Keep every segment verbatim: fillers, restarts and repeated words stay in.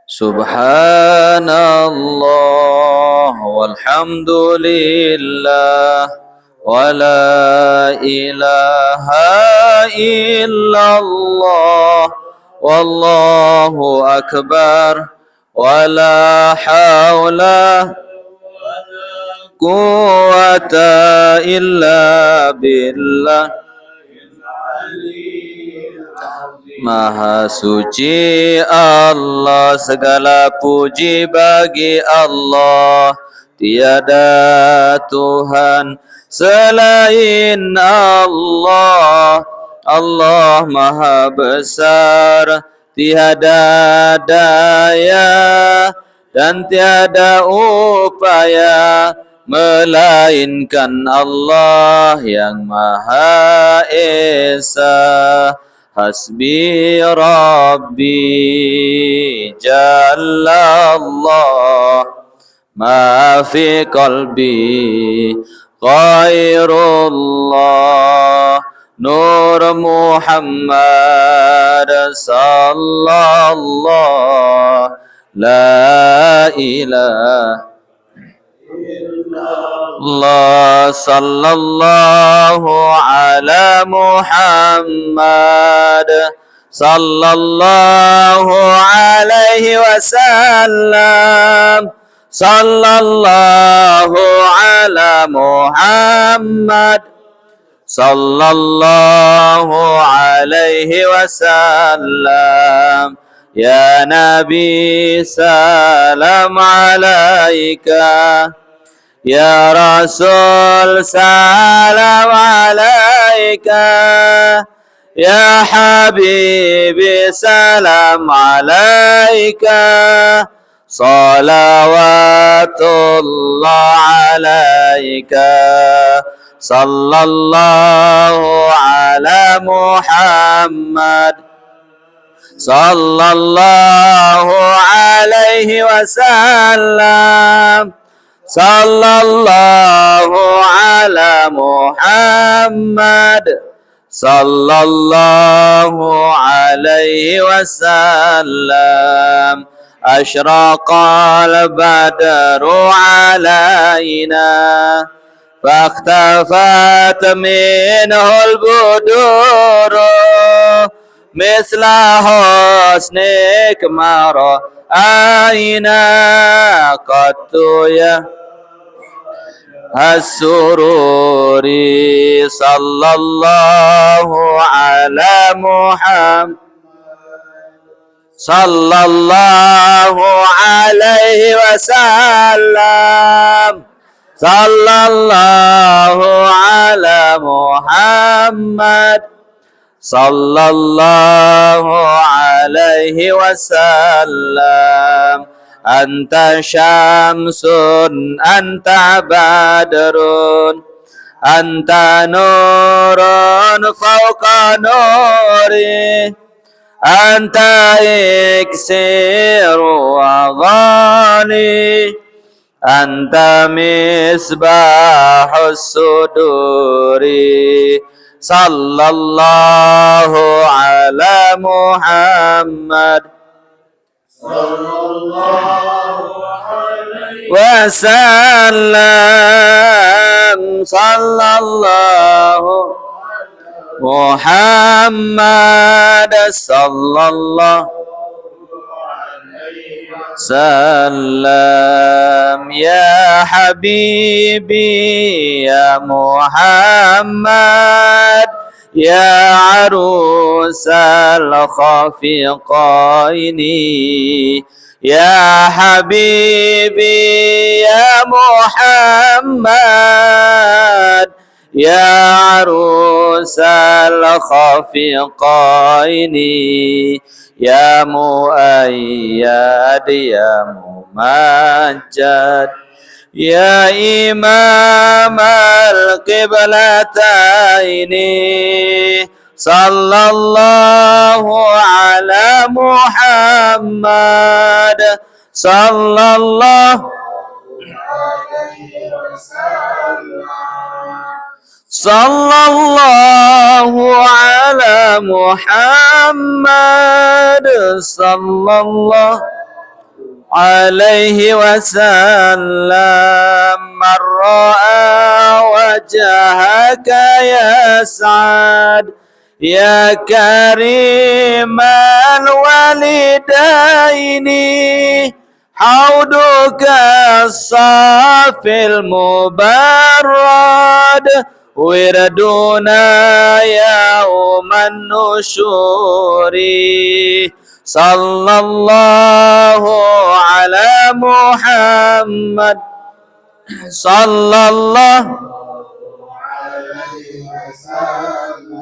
Subhanallah, walhamdulillah, wa la ilaha illallah, wallahu akbar, wa la hawla quwwata illa billah. Maha suci Allah, segala puji bagi Allah. Tiada Tuhan selain Allah. Allah Maha Besar, tiada daya dan tiada upaya melainkan Allah yang Maha Esa. Hasbi Rabbi Jalla Allah, ma fi qalbi ghairullah, Nur Muhammad sallallahu, la ilaha Allah, sallallahu ala Muhammad, sallallahu alaihi wasallam, sallallahu ala Muhammad, sallallahu alaihi wasallam. Ya Nabi, salam alaika. Ya Rasul, salam alaika. Ya Habibi, salam alaika. Salawatullah alaika. Sallallahu ala Muhammad, sallallahu alaihi wasallam, sallallahu ala Muhammad, sallallahu alaihi wasallam. Asyraqal badru alaina, fakhtafat minhul buduru, misla husnik ma ra'aina qattu ya hassururi. Sallallahu ala Muhammad, sallallahu alaihi wasallam, sallallahu ala Muhammad, sallallahu alaihi wasallam. Anta syamsun, anta badrun, anta nurun fauqa nuri, anta iksiru wa dhali, anta misbahus suduri. Sallallahu ala Muhammad, sallallahu alaihi wasallam, sallallahu Muhammad, sallallahu sallam. Ya habibi, ya Muhammad, ya arusal khafiqaini, ya habibi, ya Muhammad, ya arusal khafiqaini, ya muayyad, ya mumajjad, ya imamal qiblataini. Sallallahu ala Muhammad, sallallahu sallallahu ala Muhammad, sallallahu عليه وسلم. من رأى وجهك يسعد، يا كريم الوالدين، حوضك الصافي المبرد، وردنا يوم النشور. صلى الله على محمد. صلى الله عليه وسلم.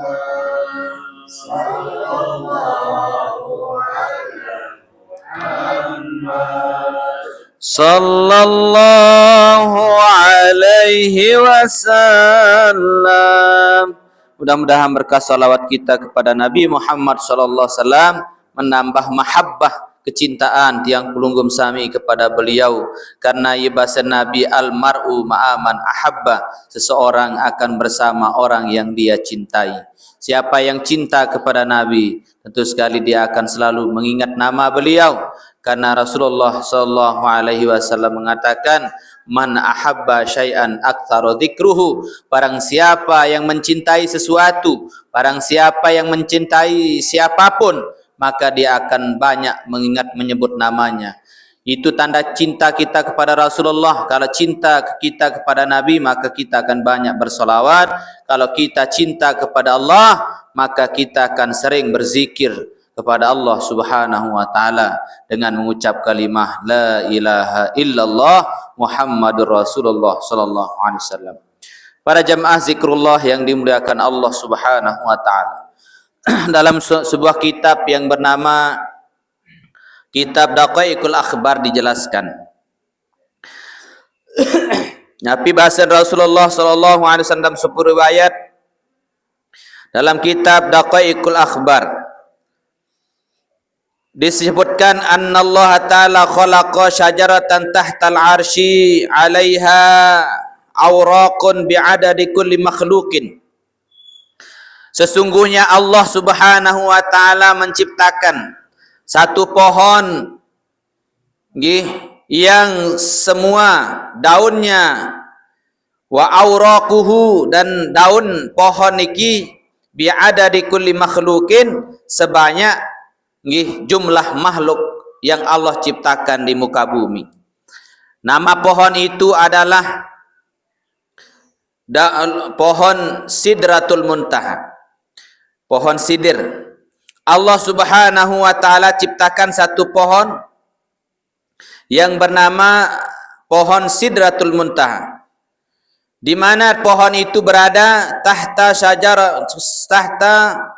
صلى الله على محمد. صلى الله عليه وسلم. Mudah-mudahan berkah salawat kita kepada Nabi Muhammad sallallahu alaihi wasallam menambah mahabbah, kecintaan tiang pelungguh sami kepada beliau. Karena ieu basa Nabi, "Al mar'u ma'a man ahabba," seseorang akan bersama orang yang dia cintai. Siapa yang cinta kepada Nabi, tentu sekali dia akan selalu mengingat nama beliau. Karena Rasulullah sallallahu alaihi wasallam mengatakan, "Man ahabba syai'an aktsara dzikruhu." Barang siapa yang mencintai sesuatu, barang siapa yang mencintai siapapun, maka dia akan banyak mengingat, menyebut namanya. Itu tanda cinta kita kepada Rasulullah. Kalau cinta kita kepada Nabi, maka kita akan banyak bersolawat. Kalau kita cinta kepada Allah, maka kita akan sering berzikir kepada Allah Subhanahu wa taala dengan mengucap kalimah la ilaha illallah Muhammadur Rasulullah sallallahu alaihi wasallam. Para jamaah zikrullah yang dimuliakan Allah Subhanahu wa taala. Dalam se-, sebuah kitab yang bernama Kitab Daqaiqul Akhbar dijelaskan. Nabi bahasa Rasulullah sallallahu alaihi wasallam, sebuah riwayat dalam kitab Daqaiqul Akhbar disebutkan, "Annallaha ta'ala khalaqa syajaratan tahtal arsy 'alaiha awraqun bi'adadi kulli makhluqin." Sesungguhnya Allah Subhanahu wa taala menciptakan satu pohon, nggih, yang semua daunnya, wa awraquhu, dan daun pohon niki, bi'adadi kulli makhluqin, sebanyak, nggih, jumlah makhluk yang Allah ciptakan di muka bumi. Nama pohon itu adalah da-, pohon Sidratul Muntaha. Pohon sidir. Allah Subhanahu wa taala ciptakan satu pohon yang bernama pohon Sidratul Muntaha. Di mana pohon itu berada? Tahta syajar, tahta,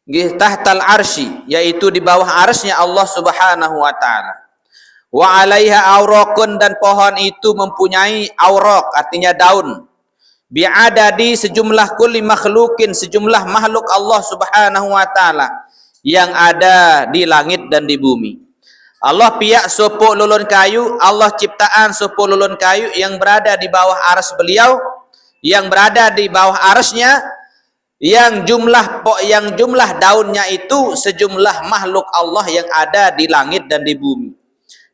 nggih, tahtal arsy, yaitu di bawah arsy-Nya Allah Subhanahu wa taala. Wa 'alaiha awraqun, dan pohon itu mempunyai awraq, artinya daun. Bi'adadi, sejumlah kulli makhluqin, sejumlah makhluk Allah Subhanahu wa taala yang ada di langit dan di bumi. Allah piak sopoq lolon kayu, Allah ciptaan sopoq lolon kayu yang berada di bawah arsy Beliau, yang berada di bawah arsy-Nya, yang jumlah po-, yang jumlah daunnya itu sejumlah makhluk Allah yang ada di langit dan di bumi.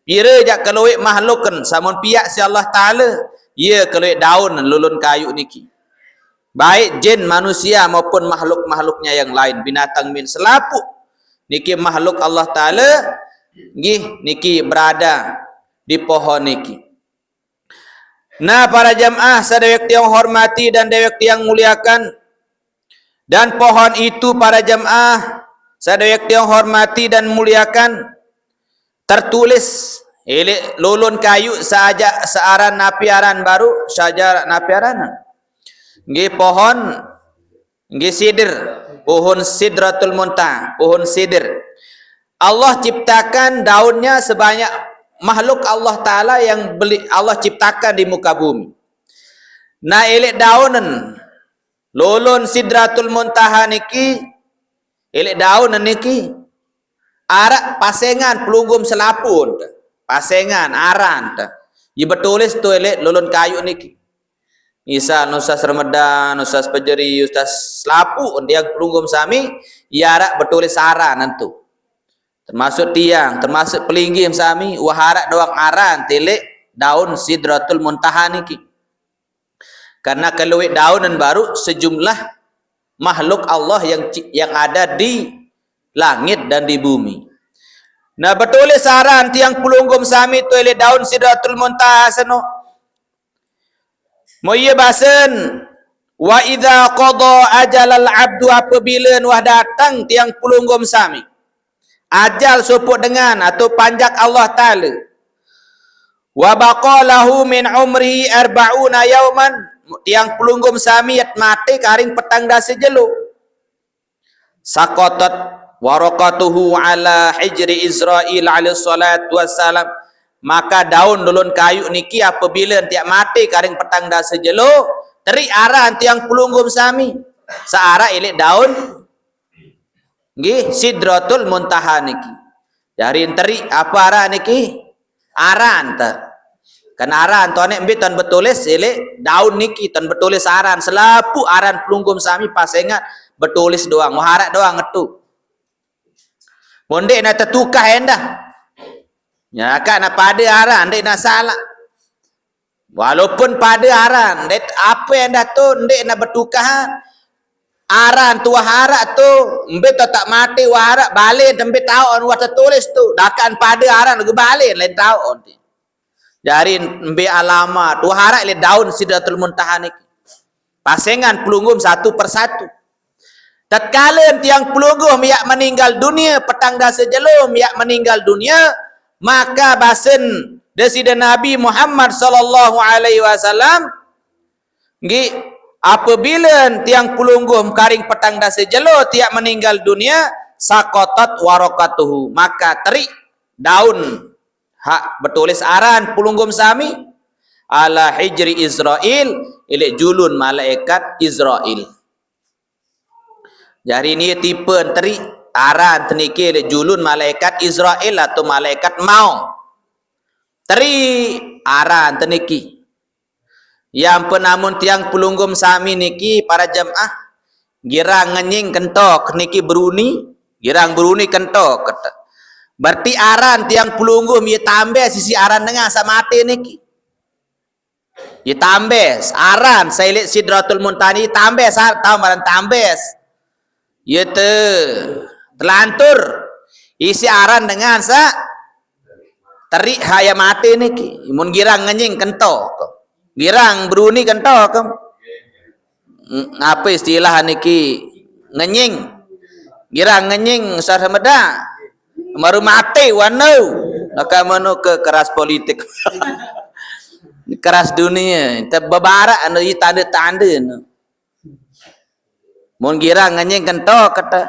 Pire jaq kelueq makhluk kan, samun piaq siq Allah Taala, ie kelueq daun lolon kayu niki. Baik jin, manusia, maupun makhluk-makhluknya yang lain, binatang min selapuq niki makhluk Allah Taala, nggih, niki berada di pohon niki. Nah, para jamaah saq dewek tiang hormati dan dewek tiang muliakan, dan pohon itu, para jamaah saq dewek tiang hormati dan muliakan, tertulis, eleq lolon kayu saq ajaq saq aran napi aran baruq, syajar napi aran? Nggih, pohon, nggih, sidir, pohon Sidratul Muntaha, pohon sidir. Allah ciptakan daunnya sebanyak makhluk Allah Taala yang beli-, Allah ciptakan di muka bumi. Nah, eleq daunen lolon Sidratul Muntaha niki, eleq daunen niki araq pasengan pelungguh selapuq te. Pasengan aran te. Ie betulis tu eleq lolon kayu niki. Misal, Ustaz Ramadan, Ustaz Pejeri, Ustaz selapuq, tiang pelungguh sami, ie araq betulis aran entu. Termasuk tiang, termasuk pelinggih sami, wah araq doang aran te leq daun Sidratul Muntaha niki. Karena kelueq daunan baruq sejumlah makhluk Allah yang ci-, yang ada di langit dan di bumi. Nah, betulis aran tiang pelungguh sami tu leq daun Sidratul Muntaha seno. Mo ie basen, "Wa idza qada ajalal abdu," apabila wah dateng tiang pelungguh sami ajal sopoq dengan atau panjak Allah Taala. "Wa baqa lahu min umrihi arba'una yauman," tiang pelungguh sami yet mate karing petang dase jelo. "Saqatat waraqatuhu ala hijri Israil alaihi salatu wassalam." Maka daun lolon kayuq niki apabila tiang mate karing petang dase jelo, teriq aran tiang pelungguh sami. Searaq ileq daun, nggih, Sidratul Muntaha niki. Jari teriq ape aran niki? Aran te. Kan aran to neq mbe ton betulis ileq daun niki, ton betulis aran. Selapuq aran pelungguh sami pasengan betulis doang, wah araq doang etu. Mo ndeq ne tetukah endah. Nyakaq ne pade aran, ndeq ne salaq. Walaupun pade aran, ndeq ape endah tu, ndeq ne betukah. Aran tu wah araq tu, mbe to taq mate wah araq, balen te mbe taoq wah tetulis tu. Dakaqn pade aran laguq balen, lain taoq. Jari mbe alamat, wah araq leq daun Sidratul Muntaha niki. Pasengan pelungguh satu persatu. Tatkala tiang pelungguh miaq meninggal dunie, petang dase jelo miaq meninggal dunie, maka basen Deside Nabi Muhammad sallallahu alaihi wasallam, nggih, apabila tiang pelungguh karing petang dase jelo tiaq meninggal dunie, saqatat waraqatuhu, maka teriq daun haq betulis aran pelungguh sami, ala hijri Israil, ileq julun malaikat Israil. Jari ni tipe teriq aran te niki leq julun malaikat Israil atau malaikat maut. Teriq aran te niki. Yang penamun tiang pelungguh sami niki para jemaah, girang ngenying kentok niki beruni, girang beruni kentok. Berarti aran tiang pelungguh ie tambes isiq aran dengan saq mate niki. Ie tambes, aran saq ileq Sidratul Muntaha ni tambes, ar-, tao maraq tambes. Ie te-, telantur isiq aran dengan saq teriq haq ie mate niki. Mun girang ngenying kentok. Girang beruni kentok. Mm, ape istilah niki? Ngenying. Girang ngenying sar semeda. Baru mate wano. Maka mano ke keras politik. Keras dunie. Te bebarak anu i tande-tande anu. Mun girang ngenying kentok kete.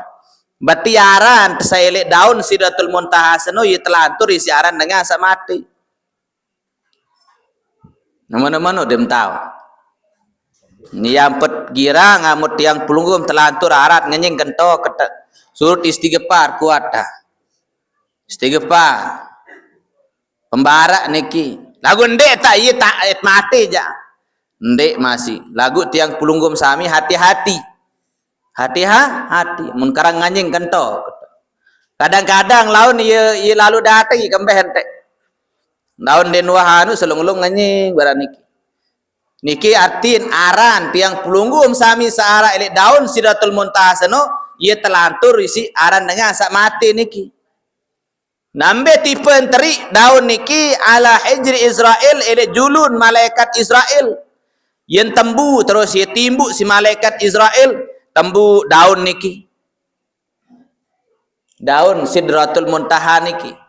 Berarti aran saq ileq daun Sidratul Muntaha seno ie telantur isiq aran dengan saq mate. Mano-mano dem tao. Ni ampet girang, amun tiang pelungguh telantur aran ngenying kentok kete. Surut istighfar kuat dah. Istighfar. Pembarak niki. Laguq ndeq taq ie taq, eh, mate jaq. Ndeq masih. Laguq tiang pelungguh sami hati-hati. Hati-ha-, hati. Mun karang ngenying kentok. Kadang-kadang laun ie, ie lalo dateng ie kembeh enteq. Laun den wah anu selung-lung ngenying barang niki. Niki artin aran tiang pelungguh sami saq araq leq daun Sidratul Muntaha seno, ie telantur isiq aran dengan saq mate niki. Nambe tipe teriq daun niki ala hijri Israil, ileq julun malaikat Israil. Yen tembu terus ie timbuq siq malaikat Israil, tembu daun niki. Daun Sidratul Muntaha niki.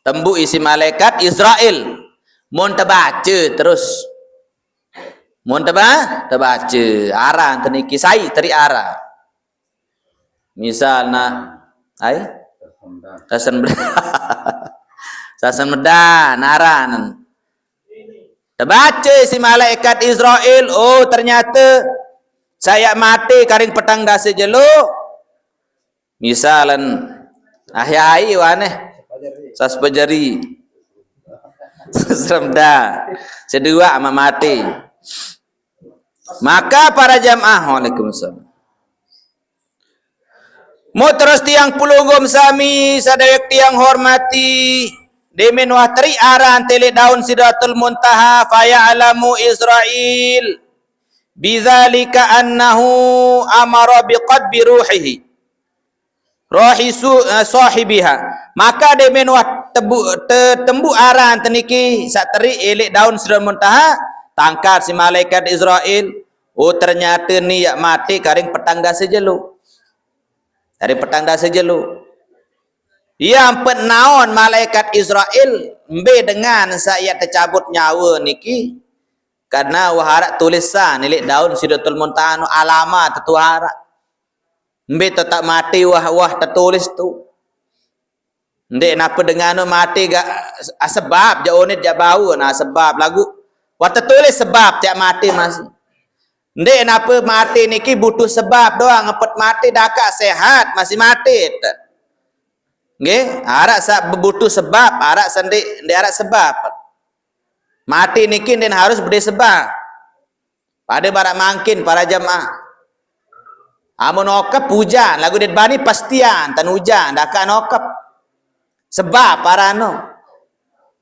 Tembu isiq malaikat Israil. Mun tebace terus. Mun teba-, tebace. Aran te niki sai teriq aran. Misal nah, ai? Sasen beda-, sasen beda, nah, aran. Tebace siq malaikat Israil, oh, ternyate saq yaq mate karing petang dase jelo. Misalen, ah, yai waneh. Sas pejeri. Serem dah. Seduaq amaq mate. Maka para jamaah, waalaikumsalam. Mo terus tiang pulungguh sami sadayok tiang hormati. Demen wah teri aran ti leq daun Sidratul Muntaha, faya'lamu Israil bidzalika annahu amara biqabdi ruhihi. Rohisu, eh, sahibiha. Maka demen wah tebu, te, tembu aran teniki saq teri eleq daun Sidratul Muntaha, tangkat si malaikat Israil. Oh, ternyate ni yaq mate karing petang dase jelo. Dari petang dase jelo. Ie ampet naon malaikat Israil, mbe dengan saq yaq tecabut nyawe niki, karena wah araq tulisan eleq daun Sidratul Muntaha no, alamat tetu araq. Mbe to taq mate wah, wah tetulis tu. Ndeq nape dengan no mate gaq, ah, sebab jaq onet jaq bau, nah, sebab laguq wah tetulis sebab tiaq mate masih. Ndeq nape mate niki butuh sebab doang, ngepet mate dakaq sehat masih mate. Nggih, araq saq bebutuh sebab, araq saq ndeq, ndeq araq sebab. Mate niki ndeqn harus bedoe sebab. Pade maraq mangkin para jemaah. Amun okep ujan, laguq ndeqn bani pastian tan ujan, dakaq nokep. Sebab aranne.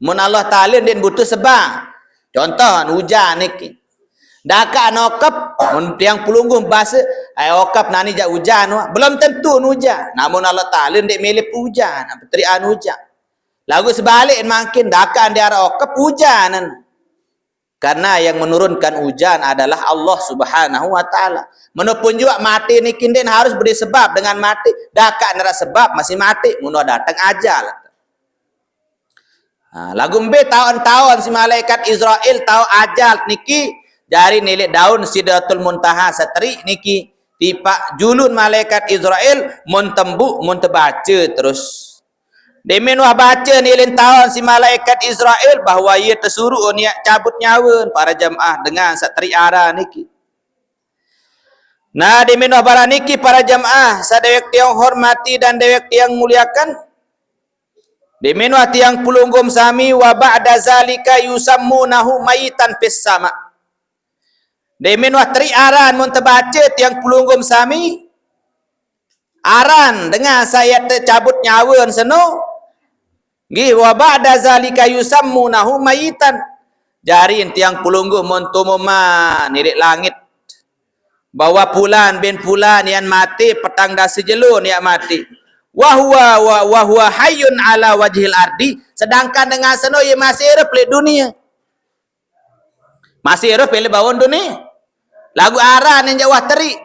Mun Allah Taala ndeqn butuh sebab. Contoh, ujan niki. Dakaq nokep, mun tiang pelungguh base, "Ai okep nani jaq ujan, wah." Belum tentu ujan. Namun Allah Taala ndeq mele ujan, terian ujan. Laguq sebalik mangkin, dakaq ndeq araq okep ujan. Karena yang menurunkan ujan adalah Allah Subhanahu wa Ta'ala. Menepun juaq mate niki ndeqn harus bedoe sebab dengan mate. Dakaq naraq sebab masih mate, mun wah dateng ajal. Nah, laguq mbe taon-taon si malaikat Israil taoq ajal niki, jari eleq daun Sidratul Muntaha saq teri niki, tipaq julun malaikat Israil mun tembu, mun tebace terus. Demen wah bace ni lin taon si malaikat Israil bahwa ie tesuruq niaq cabut nyawe para jemaah dengan saq teri aran niki. Nah, demen wah barang niki para jemaah saq dewek tiang hormati dan dewek tiang muliakan. Demen wah tiang pelungguh sami wa ba'da zalika yusammunahu mayitan fis sama. Demen wah teri aran mun tebace tiang pelungguh sami, aran dengan saq yaq tecabut nyawe seno, nggih, wa ba'da zalika yusammunahu mayitan. Jari tiang pelungguh mun tumuman eleq langit bahwa pulan bin pulan yan mate petang dase jelo niaq mate. Wa huwa, wa, wa huwa hayyun ala wajhil ardi, sedangkan dengan seno ie masih irup leq dunie. Masih irup leq bawon dunie. Laguq aran enjaq wah teri.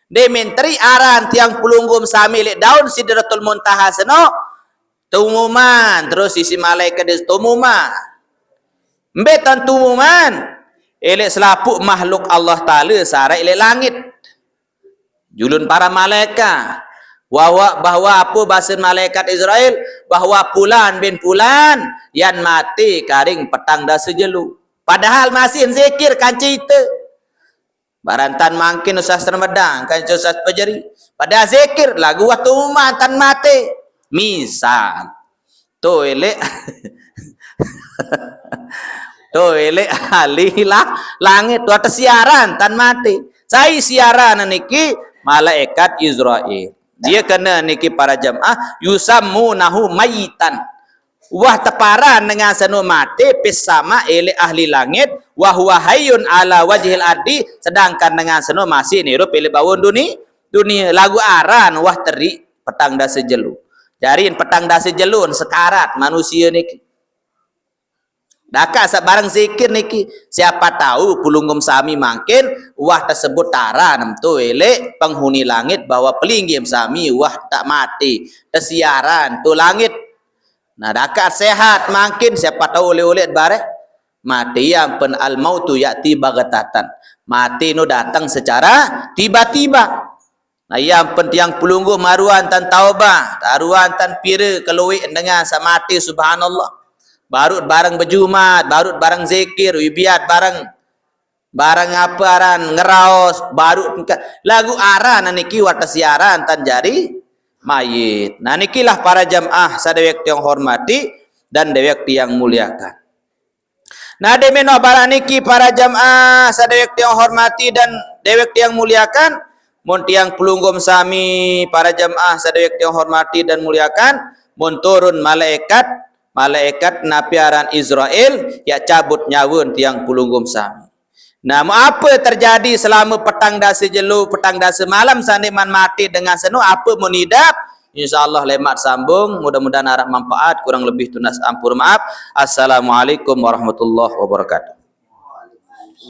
Demen teri aran tiang pelungguh sami leq daun Sidratul Muntaha seno, tumuman terus isiq malaikat tumuman. Mbe taon tumuman? Eleq selapuq makhluk Allah Taala saq araq leq langit. Julun para malaikat. Bahwa, bahwa ape basen malaikat Israil? Bahwa pulan bin pulan yan mate karing petang dase jelo. Padahal masih zikir kance ite. Barantan mangkin Ustaz Ramadan, kance Ustaz Pejari. Padahal zikir, laguq wah tumuman tan mate. Misal. To eleq. To eleq ahli la-, langit. Wah tesiaran tan mate. Sai siaran niki? Malaikat Israil. Ie kene niki para jemaah, yusammunahu mayitan. Wah teparan dengan seno mate fis sama eleq ahli langit, wa huwa hayyun ala wajhil ardi, sedangkan dengan seno masih irup leq bawon duni-, dunie. Laguq aran wah teri petang dase jelo. Jari petang dase jelo sekarat manusie niki. Dakaq saq bareng zikir niki, siapa tahu pelungguh sami mangkin wah tesebut aran tu eleq penghuni langit bahwa pelinggih sami wah taq mate, tesiaran tu langit. Nah, dakaq sehat mangkin, siapa tahu oleq-oleq bareh mate. Ie ampen al mautu ya'ti baghtatan. Mate no dateng secara tiba-tiba. Nah, ie ampen tiang pelungguh maruan tan taubah, taruan tan pire kelueq dengan saq mate, subhanallah. Baruq bareng bejumat, baruq bareng zikir, wibiat bareng, bareng ape aran, ngeraos, baruq engke-, laguq aran niki wah tesiaran tan jari mayit. Nah, nikilah para jemaah saq dewek tiang hormati dan dewek tiang muliakan. Nah, demen wah barang niki para jemaah saq dewek tiang hormati dan dewek tiang muliakan, Mun tiang pelungguh sami, para jamaah sadaya tiang hormati dan muliakan, mun turun malaikat, malaikat napi aran Izrail, ya cabut nyawa tiang pelungguh sami. Nah, mun apa terjadi selama petang dasa jelo, petang dasa malam, sandi man mati dengan seno, apa mun idap? Insya Allah lemat sambung, mudah-mudahan arap manfaat, kurang lebih tunas ampun maaf. Assalamualaikum warahmatullahi wabarakatuh.